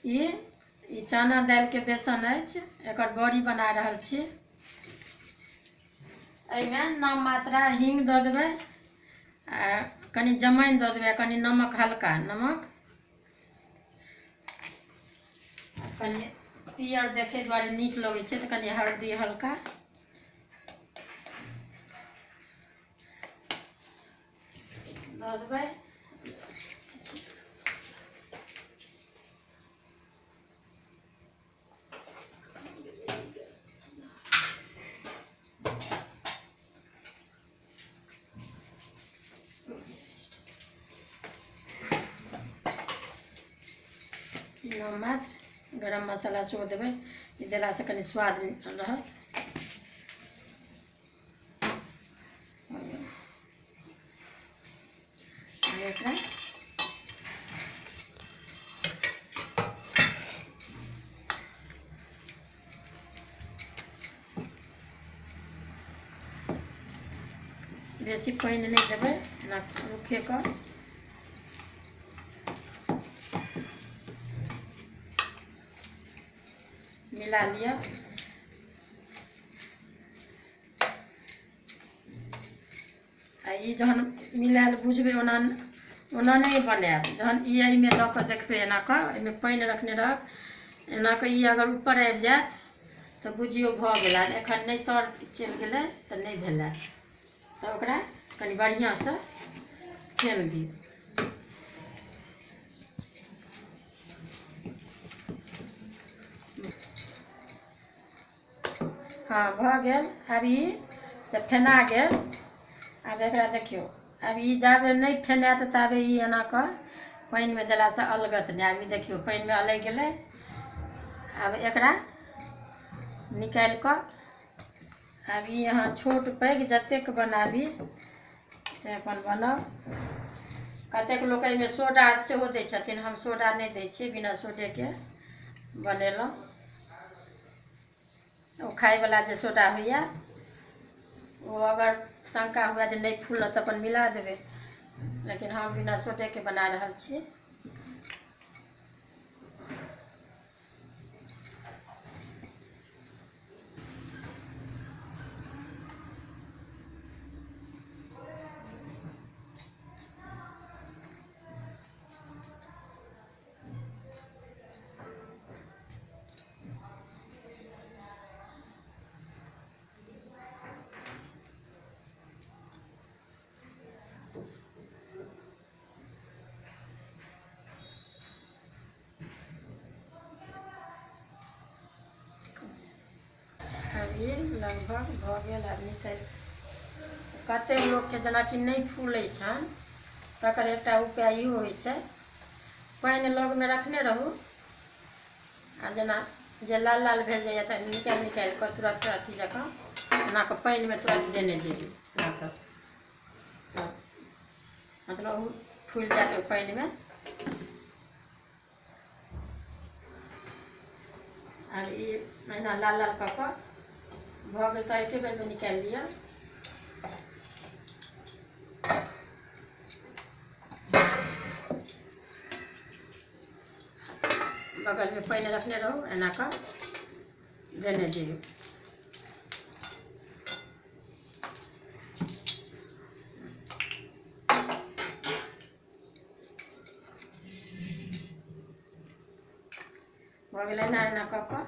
ई चना दालि के बेसन अछि, एकर बड़ी बना रहल छी। एहिमे नाम मात्रा हींग दऽ देबै आ कनि जमाइन दऽ देबै, कनि नमक, हल्का नमक, कनि पियर देखै दुआरे नीक लगै छै तऽ कनि हल्दी हल्का दऽ देबै। मात्र गरम मसाला सेहो देबै, ई देलासँ कनि स्वाद रहत। एकरा बेसी पानि नहि देबै, एना रुखे कऽ मिला लिअ। आ ई जहन मिलायल बुझबै, ओना ओना नहि बनायब। जहन ई एहिमे दऽ कऽ देखबै, एना कऽ एहिमे पानि रखने रहब, एना कऽ ई अगर ऊपर आबि जायत तऽ बुझियौ भऽ गेल। आ एखन नहि तर चलि गेलै तऽ नहि भेलै, तऽ ओकरा कनि बढ़िआँसँ फेन दियौ। हाँ, भऽ गेल। आब ई से फेना गेल। आब एकरा देखियौ, आब ई जाबे नहि फेनायत ताबे ई एना कऽ पानिमे देलासँ अलगत नहि। आब ई देखियौ पानिमे अलगि गेलै। आब एकरा निकालि कऽ आब ई अहाँ छोट पैघ जतेक बनाबी से अपन बनाउ। कतेक लोक एहिमे सोडा सेहो दै छथिन, हम सोडा नहि दै छियै, बिना सोडेके बनेलहुँ। ओ खायवला जे सोडा होइए ओ अगर शंका हुए जे नहि फूलत तऽ अपन मिला देबै, लेकिन हम बिना सोडेके बना रहल छी। आब ई लगभग भऽ गेल। आब निकालि कतेक लोकके जेनाकि नहि फूलै छनि तकर एकटा उपाय इहो होइ छै, पानि लगमे रखने रहू आ जेना जे लाल लाल भेल जाइए तऽ निकालि निकालि कऽ तुरन्त अथी जकाँ एना कऽ पानिमे तुरन्त देने जइयौ, एना कऽ मतलब ओ फूलि जायत ओहि पानिमे। आब ई एहिना लाल लाल कऽ कऽ भऽ गेल तऽ एके बेरमे निकालि लिअ। बगलमे पानि रखने रहू, एना कऽ देने जइयौ। भऽ गेलै। एना एना कऽ कऽ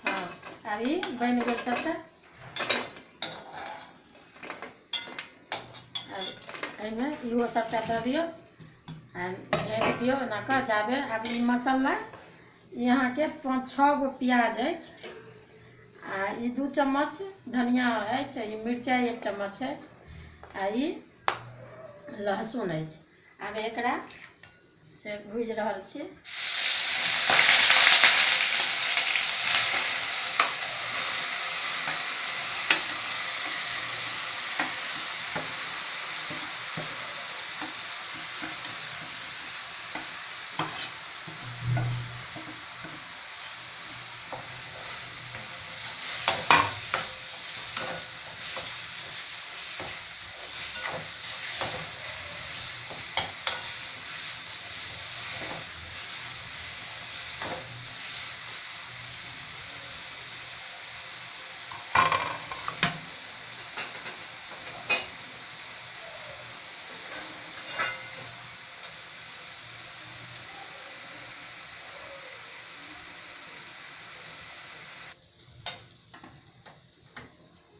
हँ, आब ई बनि गेल सबटा। आब एहिमे इहो सबटा दऽ दियौ आ झाँपि दियौ एना कऽ जाबे। आब ई मसाला, ई अहाँके 5-6 गो प्याज अछि आ ई 2 चम्मच धनिया अछि, ई मिरचाइ 1 चम्मच अछि आ ई लहसुन अछि। आब एकरा से भुजि रहल छी।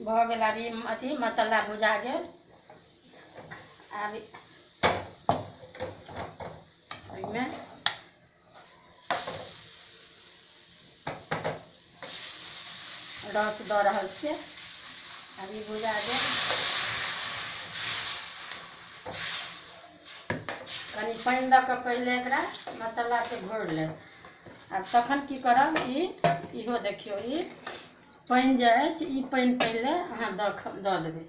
भऽ गेल। आब ई अथी मसाला भुजा गेल। आब एहिमे रस दऽ रहल छियै। आब ई भुजा गेल। कनि पानि दऽ कऽ पहिले एकरा मसालाके घोरि लेब। आब तखन की करब, ई इहो देखियौ ई पानि जे अछि ई पानि पहिले अहाँ दऽ देबै।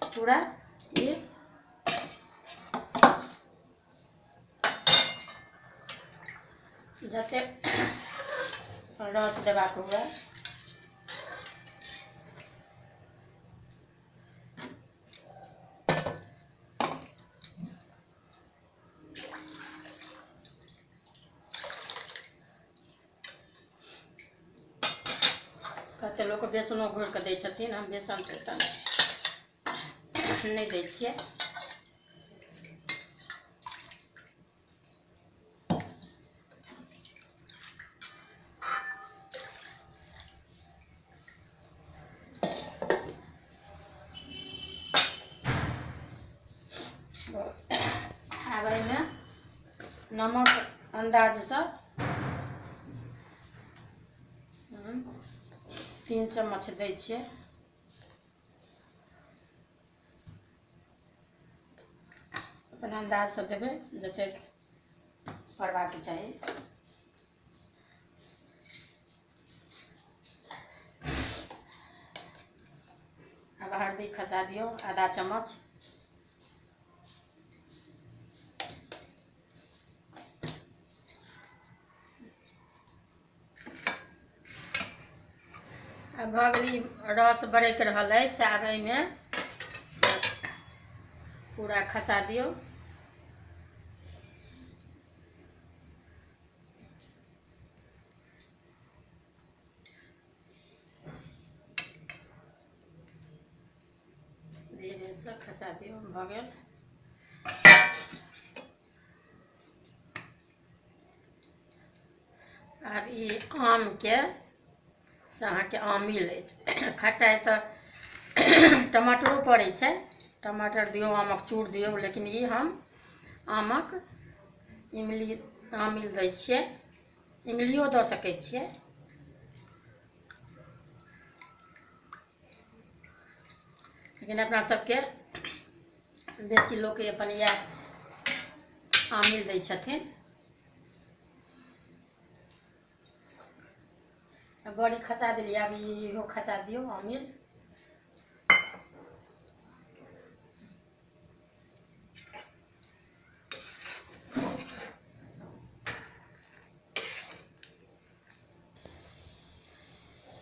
पूरा ई जते रस देबाक हुए कते लोक बेसनो घोरि कऽ दै छथिन, हम बेसन तेसन नहि दै छियै। आब एहिमे नमक अन्दाजसँ 3 चम्मच दै छियै। अपन अन्दाजसँ देबै जतेक पड़बाक चाही। आब हल्दी खसा दियौ आधा चम्मच। आब भऽ गेल रस बरकि रहल अछि। आब एहिमे पूरा खसा दियौ। धीरे से खसा दियौ। भऽ गेल। आब ई आमके से अहाँके आमिल अछि। खटाइ तऽ टमाटरो पड़ै छै, टमाटर दियौ, आमक चूर दियौ, लेकिन ई हम आमक इमली आमिल दै छियै। इमलियो दऽ सकै छियै। लेकिन अपना सबके बेसी लोक अपन इएह आमिल दै छथिन। बड़ी खसा देलियै। आब इहो खसा दियौ आमिल।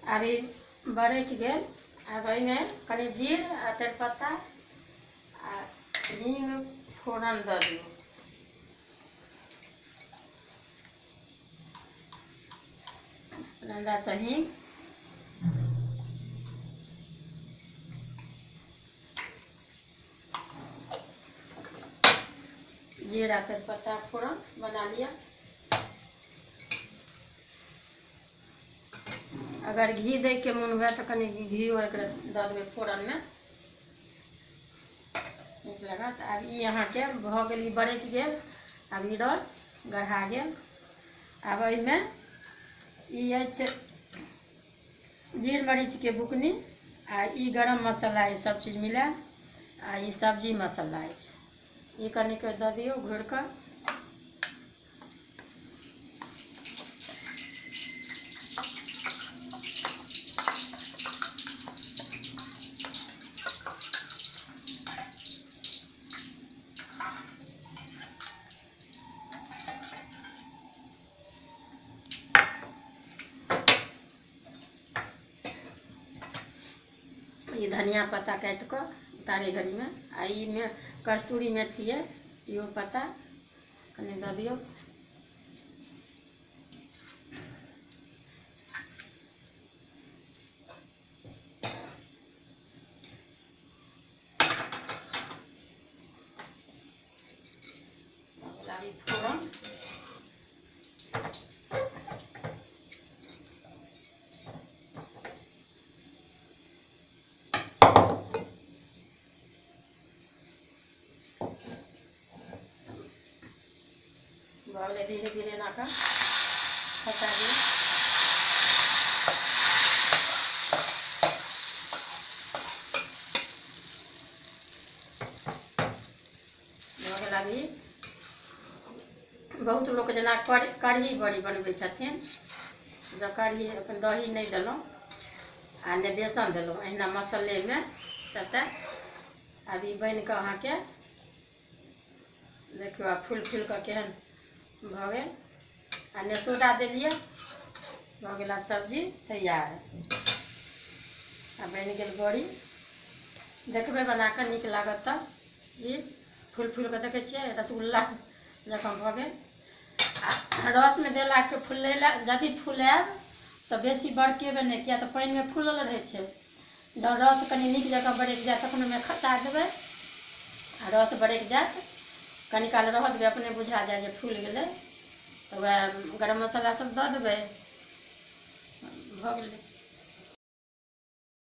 आब ई बरकि गेल। आब एहिमे कनि जीर आ तेजपत्ता आ हींग फोरन दऽ दियौ। अन्दाजसँ हींग जीरा तेजपत्ता फोरन बना लिअ। अगर घी दै के मोन हुए तऽ कनि घिओ एकरा दऽ देबै फोरनमे, नीक लागत। आब ई अहाँके भऽ गेल, ई बरकि गेल। आब ई रस गढ़ा गेल। आब एहिमे ई अछि जीर मरीचके बुकनी आ ई गरम मसाला, ई सब चीज मिलायल आ ई सब्जी मसाला अछि। ई कनिक दऽ दियौ घोरि कऽ। ई धनिया पत्ता काटि कऽ उतारे घड़ीमे आ ई मे कस्तूरी मेथी अइ, इहो पत्ता कनि दऽ दियौ। फोरन गेलै। धीरे धीरे एना कऽ खसा दियौ। भऽ गेल। अभी बहुत लोक जेना कढ़ी बड़ी बनबै छथिन। जँ कढ़ी अपन दही नहि देलहुँ आ नहि बेसन देलहुँ, अहिना मसल्लेमे सभटा। आब ई बनि कऽ अहाँके देखियौ, आब फूलि फूलि कऽ केहन भऽ गेल। आ नहि सोडा देलियै। भऽ गेल आब सब्जी तैयार। आ बनि गेल बड़ी। देखबै बना कऽ, नीक लागत तऽ। ई फूलि फूलि कऽ देखै छियै, रसगुल्ला जकाँ भऽ गेल। आ रसमे देलाके फुलै लए, यदि फुलायब तऽ बेसी बरकेबै नहि, किया तऽ पानिमे फूलल रहै छै। जँ रस कनि नीक जकाँ बरकि जायत तखन ओहिमे खसा देबै। आ रस बरकि जायत, कनि काल रहऽ देबै, अपने बुझा जायत जे फूलि गेलै, तऽ वएह गरम मसाला सब दऽ देबै। भऽ गेलै।